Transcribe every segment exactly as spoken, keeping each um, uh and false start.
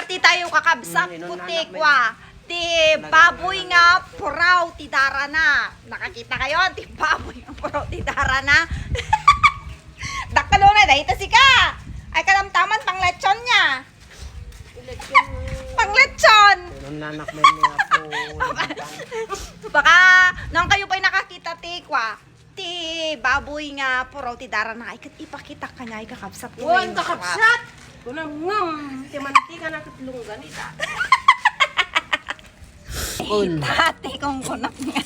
Ti tayo kakabsat ko ti kua, ti baboy nga puraw ti darana. Nakakita kayo? Ti baboy nga puraw ti darana. Dakkel na, dahita sika. Ay, kalamtaman, pang lechon niya. Pang lechon. Nananak mo yung mga po. Baka, nang kayo pa'y nakakita ti kua, ti baboy nga puraw ti darana, ay ket ipakita kaniak, kakabsat. Wen, kakabsat! Kunam ngem, ti mantika na ket longganita. Dati kong kunak nga.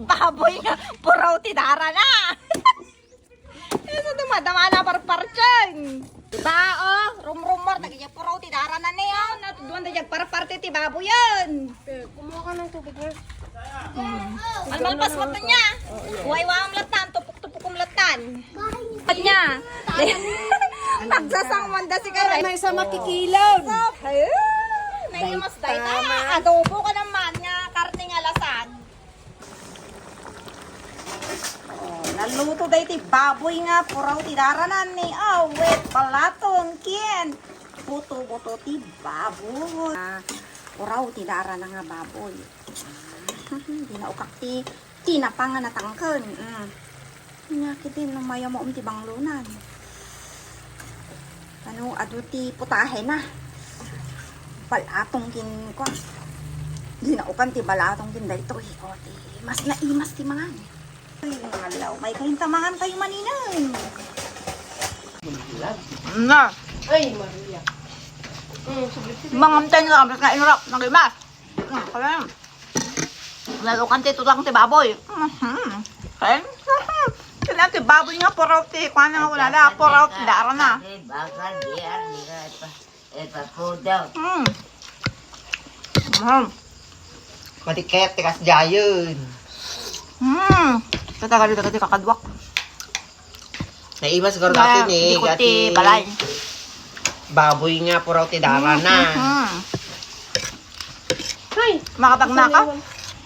Baboy nga puraw ti darana. Isu dumadamana parpartien. Diba, oh, rumrumor, dagiti puraw ti darana ni, oh. Natuduan da diag parparte ti baboyen. Eh, kumuha ka ng tubig nga. Ang malpas mo niya. Huway-huwayam latan, tupok-tupok um latan. Panya. Pagsasangwan da siguro. May isa makikilod. Ay, naimas da ita. Adobo ka naman nga karne nga lasag. Oh, naluto daytoy baboy nga puraw ti darana ni awit balaton ken buto-buto ti baboy. Ah, puraw ti darana nga baboy. Ah, dinaukak ti tinapa nga natangken. Mm. Nya, kiti no mayamo ti banglonan. Ano, adu ti putahe na. Balatong kin, kuan. Dinaukan ti balatong kin daytoy. O, ti mas naimas ti mangan. Ay, ngalaw. May kainta mangan kayo maninen. Na. Ay, Maria. Mm, saglit, saglit. Mangan tayo nga, mas naimas. Nagimas. Mm, kaya. Lalo kan ti tulang ti baboy. Mhm. Kaya, mhm. Kaya ti baboy nga puraw ti, kuwan nga wala na, puraw ti darana. Mm. Mhm. Madiket, tikas jayon. Mm. Kata kali, kata kakaduak. Naimas siguro dati ni, di ko ti balay. Baboy nga, puraw ti darana. Mhm. Ay, makabag na ka?